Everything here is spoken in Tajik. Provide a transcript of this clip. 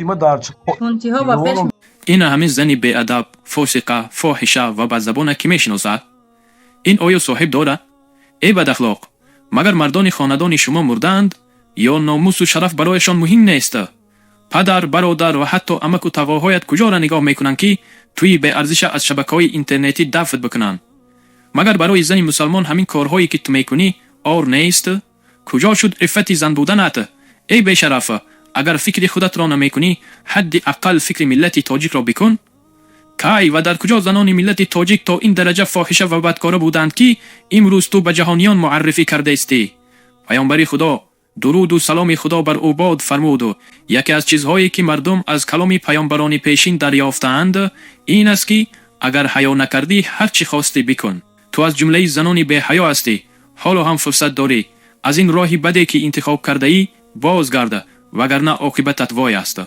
Ма дар Тунтиҳо ба пеш. Ина ҳамин зани беадаб, фосиқа, фоҳиша ва бадзабона кӣ мешиносад? Ин оё соҳиб дорад? Эй бадахлоқ, магар мардони хонадони шумо мурдаанд ё номусу шараф барояшон муҳим нест? Падар, бародар ва ҳатто амаку тағоҳоят куҷоро нигоҳ мекунанд, ки туи беарзиша аз шабакаҳои интернетӣ дафн бикунанд? Магар барои зани мусалмон ҳамин корҳое, ки ту мекунӣ, ор нест? Куҷо шуд иффати зан буданат? Эй бешараф, агар фикри худатро намекунӣ, ҳадди ақал фикри миллати тоҷикро бикун. Кай ва дар куҷо занони миллати тоҷик то ин дараҷа фоҳиша ва бадкора буданд, ки имрӯз ту ба ҷаҳониён муаррифӣ кардаистӣ? Паёмбари Худо, дуруду саломи Худо бар ӯ бод, фармуд: «Яке аз чизҳое, ки мардум аз каломи паёмбарони пешин дарёфтаанд, ин аст, ки агар ҳаё накардӣ, ҳар чӣ хостӣ бикун». Ту аз ҷумлаи занони беҳаё ҳастӣ. Ҳоло ҳам фурсат дорӣ, аз ин роҳи баде, ки интихоб кардаӣ, бозгарда, вагарна оқибатат вой аст.